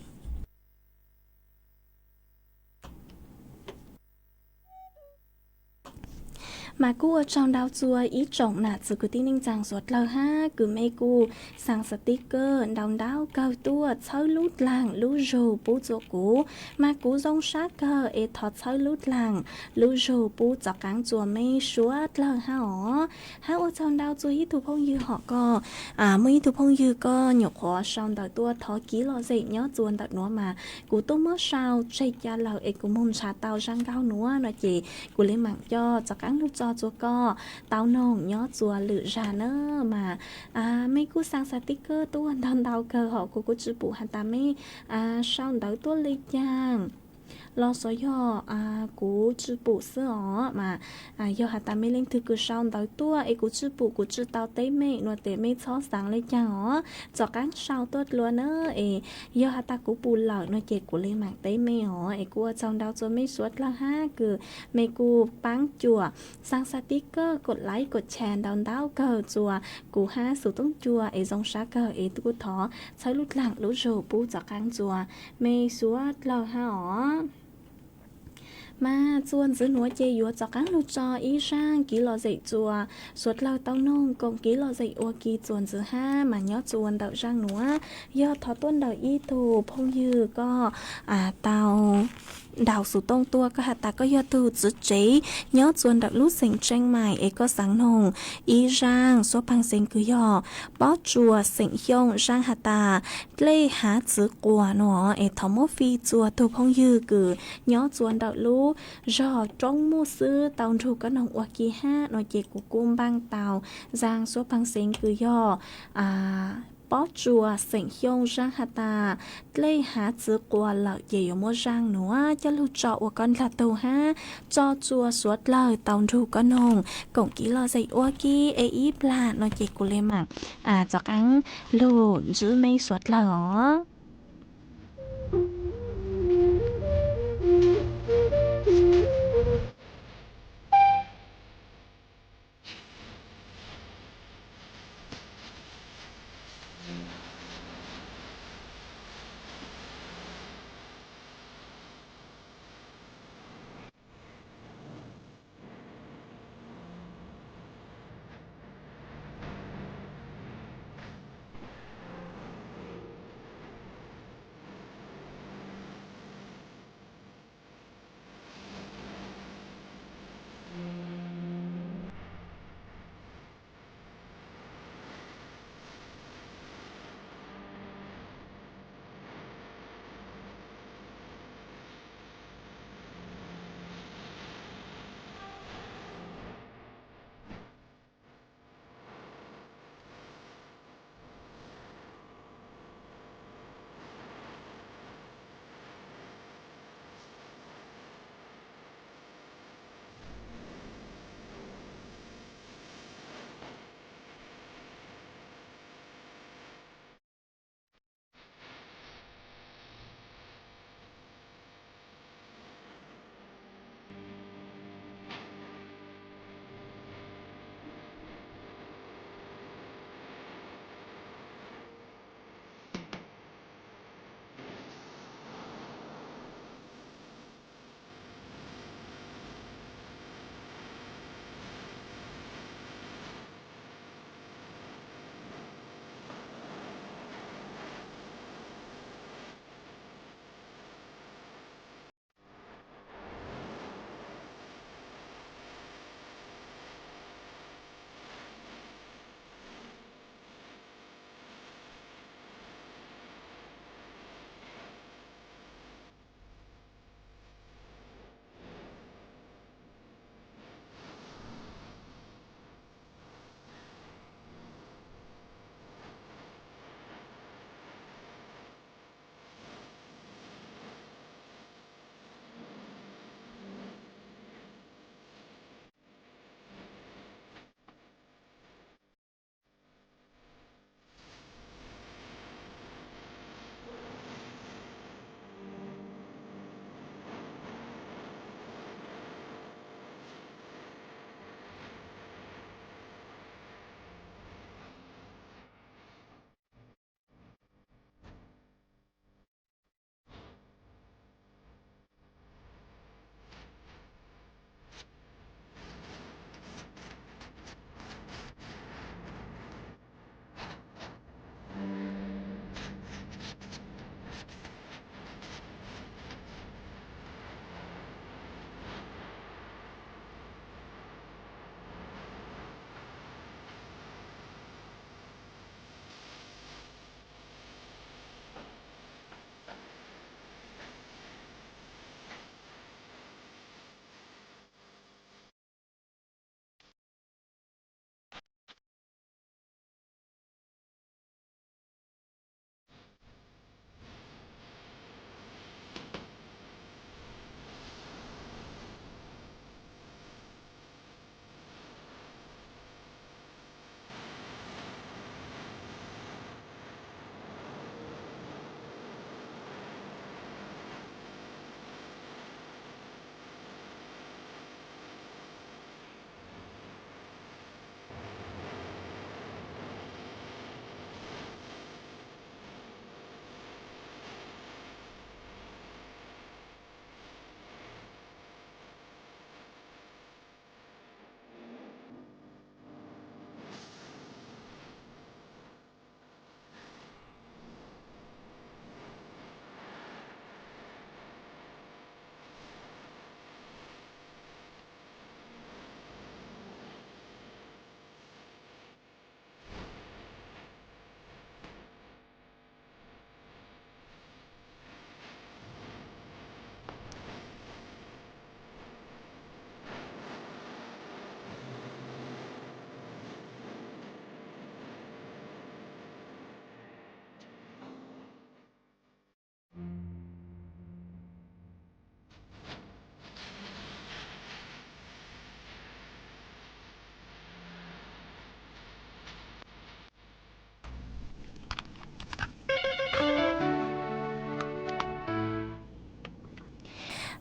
Mas kuj ua tsaug ntau txuas ib tsoom nam txiv kwv tij neej tsaa suav dlawg hab kws mej kuj xaa xativ kawg ntau ntau kawg tuaj txhawb lub dlaag lub zug pub txuas kuv, mas kuv zoo sab kawg es thov txhawb lub dlaag lub zug pub txaus qaab txuas mej suav dlawg hab os. Hab ua tsaug ntau txuas ib tug phooj ywg hom ko, muaj ib tug phooj ywg koj nyuam qhuav sau ntawv tuaj thov kiv lom zem nyob txuas ntawm nuav mas kuv tuaj muab sau tseg ca lawm es kuv moog nrhav tau zaj nkauj nuav no ces kuv le maam coj txaus qaab lug tso txuas koj tau noog nyob txuas lwm zag na. Mas mej kuj xaa xativ kawg tuaj ntau ntau kawg hom kuv kuj tsi pum has tas mej sau ntawv tuaj le caag los xyov yog kuv tsi pum xwb os. Mas yog has tas mej leej twg kws sau ntawv tuaj es kuv tsi pum kuv tsi tau teb mej no tes mej txhob xaav le caag os, txaus qaab sau tuaj dlua na. Es yog has tas kuv pum lawm no ces kuv le maam teb mej os. Es kuj ua tsaug ntau txuas mej suav dlawg hab kws mej kuj paab cuam xaa xativ kawg kom like kom share ntau ntau kawg txuas kuv hab Xov Tooj Cua es zoo sab kawg es kuj thov txhawb lub dlaag lub zug pub txaus qaab txuas mej suav dlawg hab os. Mas txuas ntxiv nuav ces yuav txaus qaab lug tso ib zaj kiv lom zem txuas suav dlawg tau noog koom kiv lom zem ua ke txuas ntxiv hab mas nyob txuas ntawm zaj nuav yog thov tuaj ntawm ib tug phooj ywg koj tau ntaus Xov Tooj tuaj koj has tas koj yog tug txiv tsev nyob txuas ntawm lub xeem Tsheej Maim es koj xaav noog ib zaj suab paag xeev kws yog Pob Tsuas xeem Xyooj zaj has tas dlej hav txwv quas no es thov muab fij txuas tug phooj ywg kws nyob txuas ntawm lub zog roob muj xwb tau nrug koj noog ua ke hab no ces kuv kuj npaaj tau zaj suab paag xeev kws yog Pob Tsuas xeem Xyooj zaj has tas dlej hav txwv quas lawm ces yuav muaj zaj nuav coj lug tso ua koj ndlag tug hab tso txuas suav dlawg tau nrug koj noog koom kiv lom zem ua ke es ib plag no ces kuv le maam txaus qaab lug ntsib mej suav dlawg os.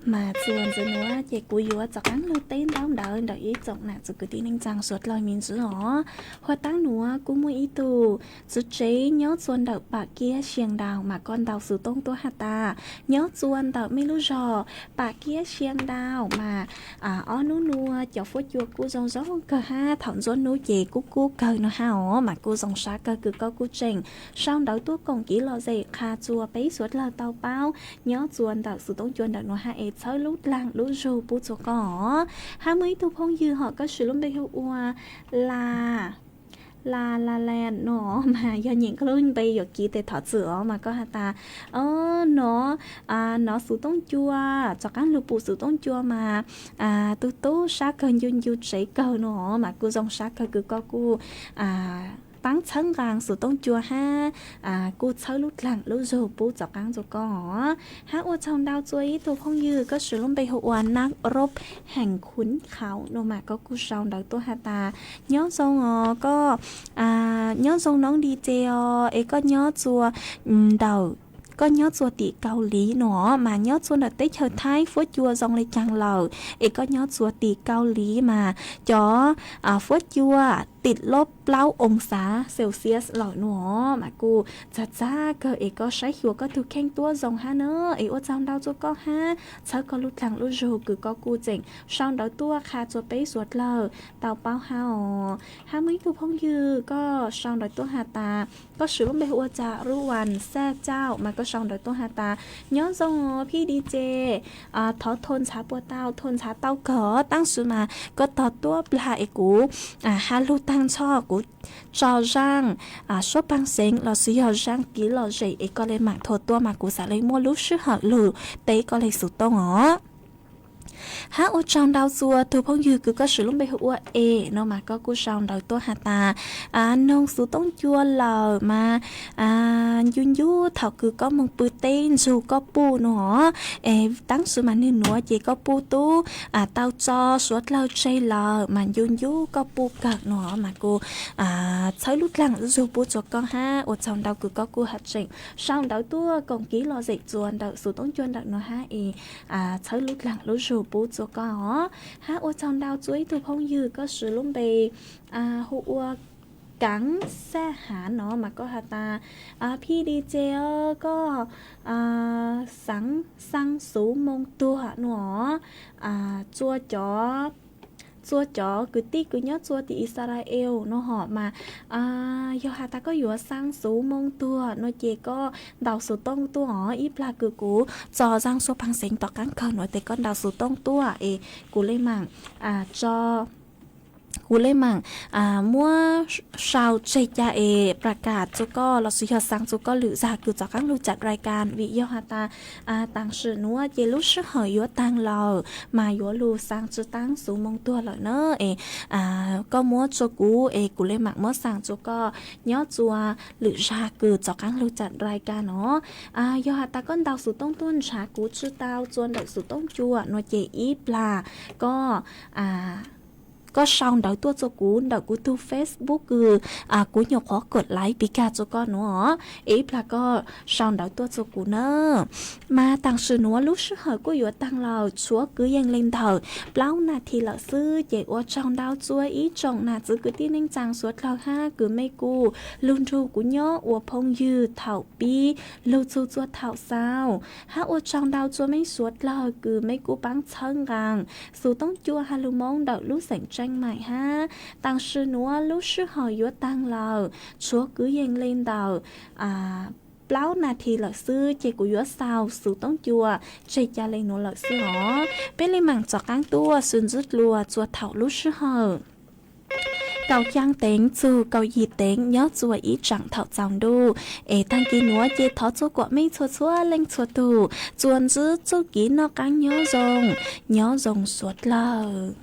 Mas txuas ntxiv nuav ces kuv yuav rov qaab lug teb ntaub ntawv ntawm ib tsoom nam txiv kwv tij neej tsaa suav dlawg me ntsis os. Huv taab nuav kuj muaj ib tug txiv tsev nyob txua ntawm Pam Kiab Sia Ntaus, mas koj ntaus xuv tooj tuab has tas nyob txua ntawm mej lub zog Pam Kiab Sia Ntaus mas ob nub nuav cov fuab cua kuj zoo zoo kawg hab thaum nruab nub ces kuj kub kawg nuav hab os, mas kuj zoo sab kawg kws koj kuj tseem sau ntawv tuaj koom kev lom zem qha txua peb suav dlawg tau paub nyob txua ntawm xuv tooj cua ntawm nuav hab es txhawb lub dlaag lub zug pub txua koj os. Hab muaj ib tug phooj ywg hom koj siv lub npe hu ua La La La Land no, mas yog nyeem koj lub npe yuam kev tes thov txim os, mas koj has tas nov, nov xuv tooj cua, rov qaab lug pum xuv tooj cua mas tug tub sab kawg ncu ncu tsev kawg no, mas kuj zoo sab kawg kws koj kuj paab txhawb nqaa xuv tooj cua hab kuj txhawb lub dlaag lub zug pub rov qaab txua koj os. Hab ua tsaug ntau txua ib tug phooj ywg koj siv lub npe hu ua Nab Rob Heem Khun Khauv no, mas koj kuj sau ntawv tuaj has tas nyob zoo os koj, nyob zoo noob di ce os, es koj nyob txua ntawm, koj nyob txua tim Kaus Lim no, mas nyob txua ntawm teb chaws Thaib fuab cua zoo le caag lawm, es koj nyob txua tim Kaus Lim mas cov fuab cua tim lub plaub oo xav Celsius lawm no, mas kuj txag txag kawg es koj saib xyuas koj tug kheej tuab zoo hab na, es ua tsaug ntau txua koj hab txhawb koj lub dlaag lub zug kws koj kuj tseem sau ntawv tuaj qha txua peb suav dlawg tau paub hab os. Hab muaj ib tug phooj ywg koj sau ntawv tuaj has tas koj siv lub npe hu ua Tsa Rub Vas Xaj Cauj, mas koj sau ntawv tuaj has tas nyob zoo os phij di ce, thov thov ntshav puas tau, thov ntshav tau kawg, tab sis mas koj tog tuab plag es kuv ha lug taag nrho kuv tso zaaj suab paag xeev lossis yog zaaj kev lom zem es koj le maam thov tuaj mas kuv xaav le muaj lub sij hawm lug teb koj le xuv tooj os. Hab ua tsaug ntau txua tug phooj ywg kws koj siv lub npe hu ua Es no, mas koj kuj sau ntawv tuaj has tas noog xuv tooj cua lawm mas ncu ncu thaum kws koj moog pw teb ntsug koj puj no, es tab sis mas nwg nuav ces koj puj tub tau tso suav dlawg tseg lawm mas ncu ncu koj puj kawg no, mas kuj txhawb lub dlaag zug pub txua koj hab ua tsaug ntau kws koj kuj ha tseem sau ntawv tuaj koom kev lom zem txua ntawm xuv tooj cua ntawm nuav hab es txhawb lub dlaag lub zug pub txua koj os. Hab ua tsaug ntau txua ib tug phooj ywg koj siv lub npe hu ua Kaav Xaj Hav no, mas koj has tas phij di ce os koj xaav xaa xuv moo tuag no, txua cov, txua cov kwv tij kws nyob txua tim Israel no hom mas yog has tas koj yuav xaa xuv moo tuag no ces koj ntaus xuv tooj tuaj os, ib plag kws kuv tso zaaj suab paag xeev tom qaab kawg no tes koj ntaus xuv tooj tuaj es kuv le maam tso, kuv le maam muab sau tseg ca es plas kas txua koj lossis yog xaa txua koj lwm zag kws rov qaab lug cam rai kas, vim yog has tas taam sim nuav ces lub sij hawm yuav taag lawm mas yuav lug xaa tsi taab xuv moo tuag lawm na es koj muab tsua kuv es kuv le maam muab xaa txua koj nyob txua lwm zag kws rov qaab lug cam rai kas no. Yog has tas koj ntaus xuv tooj tuaj nrhav kuv tsi tau txua ntawm xuv tooj cua no ces ib plag koj, koj sau ntawv tuaj txua kuv ntawm kuv tug Facebook kws kuv nyuam qhuav kawm laiv pis kag txua koj nuav, ib plag koj sau ntawv tuaj txua kuv na. Mas taam sim nuav lub sij hawm kuj yuav taag lawm, tshuav kwv yees le ntawm plaub nas this lawm xwb ces ua tsaug ntau txua ib tsoom nam txiv kwv tij neej tsaa suav dlawg hab kws mej kuj lug nrug kuv nyob ua phooj ywg thaum pib lug txug txua thaum xaus, hab ua tsaug ntau txua mej suav dlawg kws mej kuj paab txhawb nqaa xuv tooj cua ha lug Moob ntawm lub xeem Tseej Maim hab. Taam sim nuav lub sij hawm yuav taag lawm, tshuav kwv yees le ntawm plaub nas this lawm xwb ces kuv yuav xaus xuv tooj cua tseg ca le nuav lawm xwb os. Peb le maam rov qaab tuaj sib ntsib dlua txua thaum lub sij hawm kaum xyaa teev txug kaum yim teev nyob txua ib tsaam thaum txaus ntuj. Es taag kis nuav ces thov txua kuam mej txhua txhua leej txhua tug txua ntsib txuj kev noj qaab nyob zoo, nyob zoo suav dlawg.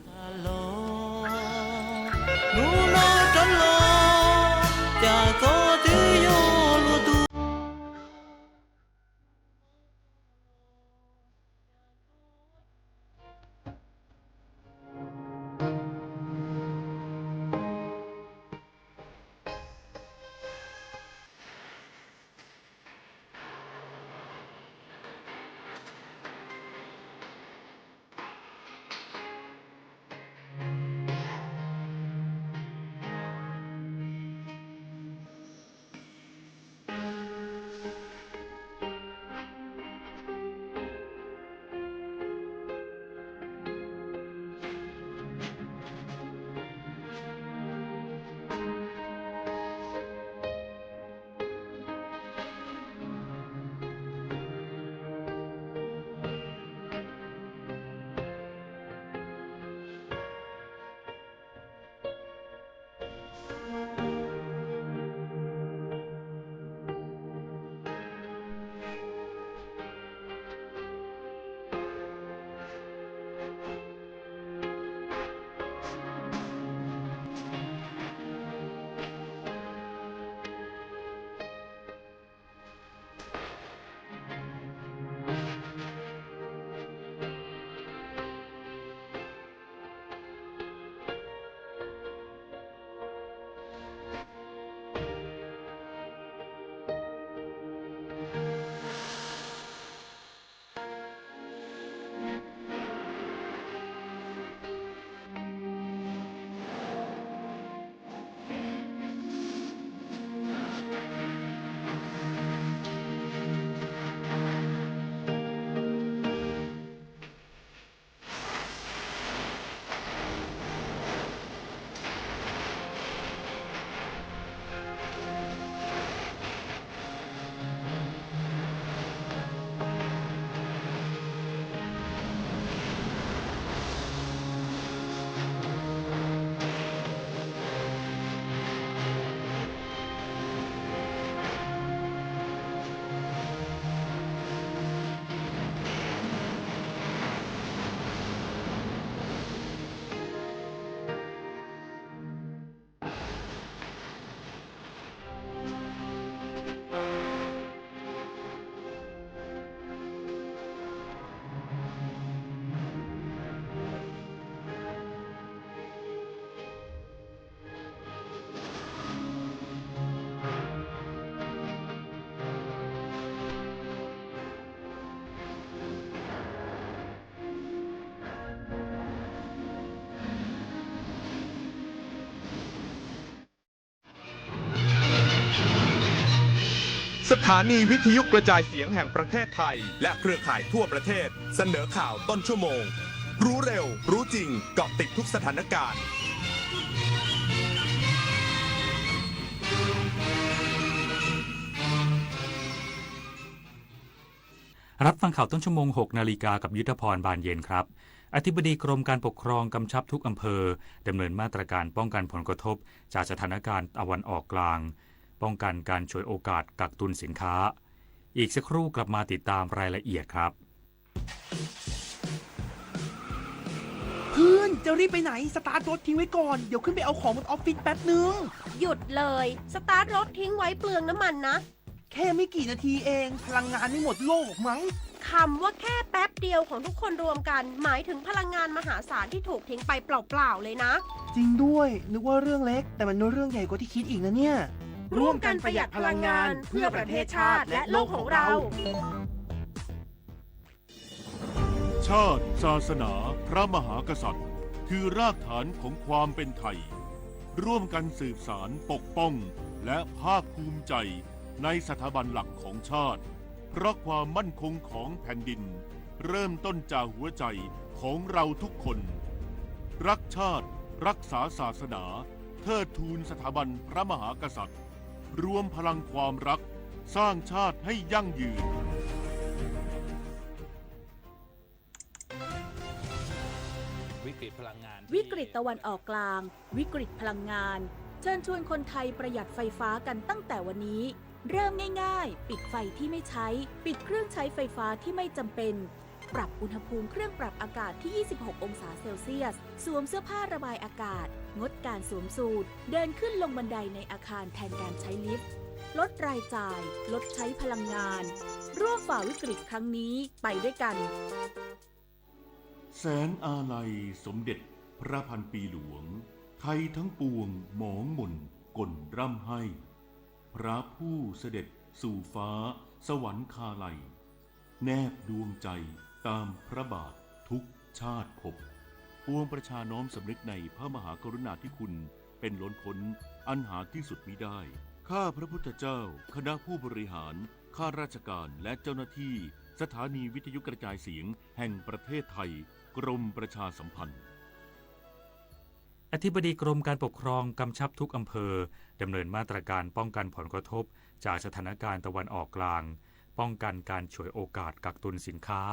สถานีวิทยุกระจายเสียงแห่งประเทศไทย และเครือข่ายทั่วประเทศ เสนอข่าวต้นชั่วโมง รู้เร็ว รู้จริง เกาะติดทุกสถานการณ์ รับฟังข่าวต้นชั่วโมง หกนาฬิกา กับยุทธพร บานเย็นครับ อธิบดีกรมการปกครองกำชับทุกอำเภอดำเนินมาตรการป้องกันผลกระทบจากสถานการณ์ตะวันออกกลาง ป้องกันการฉวยโอกาสกักตุนสินค้า อีกสักครู่กลับมาติดตามรายละเอียดครับ เพื่อน จะรีบไปไหน สตาร์ทรถทิ้งไว้ก่อน เดี๋ยวขึ้นไปเอาของบนออฟฟิศแป๊บนึง หยุดเลย สตาร์ทรถทิ้งไว้เปลืองน้ำมันนะ แค่ไม่กี่นาทีเอง พลังงานไม่หมดโลกหรอกมั้ง คำว่าแค่แป๊บเดียวของทุกคนรวมกัน หมายถึงพลังงานมหาศาลที่ถูกทิ้งไปเปล่าๆเลยนะ จริงด้วย นึกว่าเรื่องเล็ก แต่มันเป็นเรื่องใหญ่กว่าที่คิดอีกนะเนี่ย ร่วมกันประหยัดพลังงาน เพื่อประเทศชาติและโลกของเรา ชาติ ศาสนา พระมหากษัตริย์ คือรากฐานของความเป็นไทย ร่วมกันสืบสานปกป้อง และภาคภูมิใจในสถาบันหลักของชาติ เพราะความมั่นคงของแผ่นดิน เริ่มต้นจากหัวใจของเราทุกคน รักชาติ รักษาศาสนา เทิดทูนสถาบันพระมหากษัตริย์ รวมพลังความรัก สร้างชาติให้ยั่งยืน วิกฤตพลังงาน วิกฤตตะวันออกกลาง วิกฤตพลังงาน เชิญชวนคนไทยประหยัดไฟฟ้ากันตั้งแต่วันนี้ เริ่มง่ายๆ ปิดไฟที่ไม่ใช้ ปิดเครื่องใช้ไฟฟ้าที่ไม่จำเป็น ปรับอุณหภูมิเครื่องปรับอากาศที่ ยี่สิบหก องศาเซลเซียส สวมเสื้อผ้าระบายอากาศ งดการสวมสูท เดินขึ้นลงบันไดในอาคารแทนการใช้ลิฟต์ ลดรายจ่าย ลดใช้พลังงาน ร่วมฝ่าวิกฤตครั้งนี้ไปด้วยกัน แสงอาลัยสมเด็จพระพันปีหลวง ไทยทั้งปวงหมองหม่นก่นร่ำไห้ พระผู้เสด็จสู่ฟ้าสวรรคาลัย แนบดวงใจตามพระบาททุกชาติภพ ปวงประชาน้อมสำนึกในพระมหากรุณาธิคุณเป็นล้นพ้นอันหาที่สุดมิได้ ข้าพระพุทธเจ้า คณะผู้บริหาร ข้าราชการ และเจ้าหน้าที่ สถานีวิทยุกระจายเสียงแห่งประเทศไทย กรมประชาสัมพันธ์ อธิบดีกรมการปกครองกำชับทุกอำเภอดำเนินมาตรการป้องกันผลกระทบจากสถานการณ์ตะวันออกกลาง ป้องกันการฉวยโอกาสกักตุนสินค้า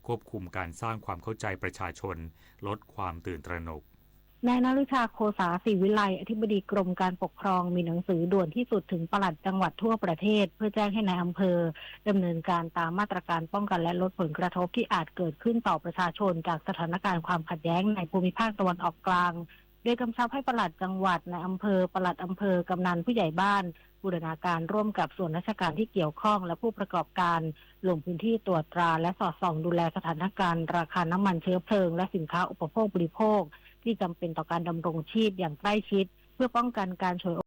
ควบคุมการสร้างความเข้าใจประชาชน ลดความตื่นตระหนก นายนฤชา โคสาศิวิไล อธิบดีกรมการปกครอง มีหนังสือด่วนที่สุดถึงปลัดจังหวัดทั่วประเทศ เพื่อแจ้งให้นายอำเภอดำเนินการตามมาตรการป้องกันและลดผลกระทบที่อาจเกิดขึ้นต่อประชาชนจากสถานการณ์ความขัดแย้งในภูมิภาคตะวันออกกลาง โดยกำชับให้ปลัดจังหวัด นายอำเภอ ปลัดอำเภอ กำนัน ผู้ใหญ่บ้าน บูรณาการร่วมกับส่วนราชการที่เกี่ยวข้องและผู้ประกอบการ ลงพื้นที่ตรวจตราและสอดส่องดูแลสถานการณ์ราคาน้ำมันเชื้อเพลิงและสินค้าอุปโภคบริโภคที่จำเป็นต่อการดำรงชีพอย่างใกล้ชิด เพื่อป้องกันการฉวย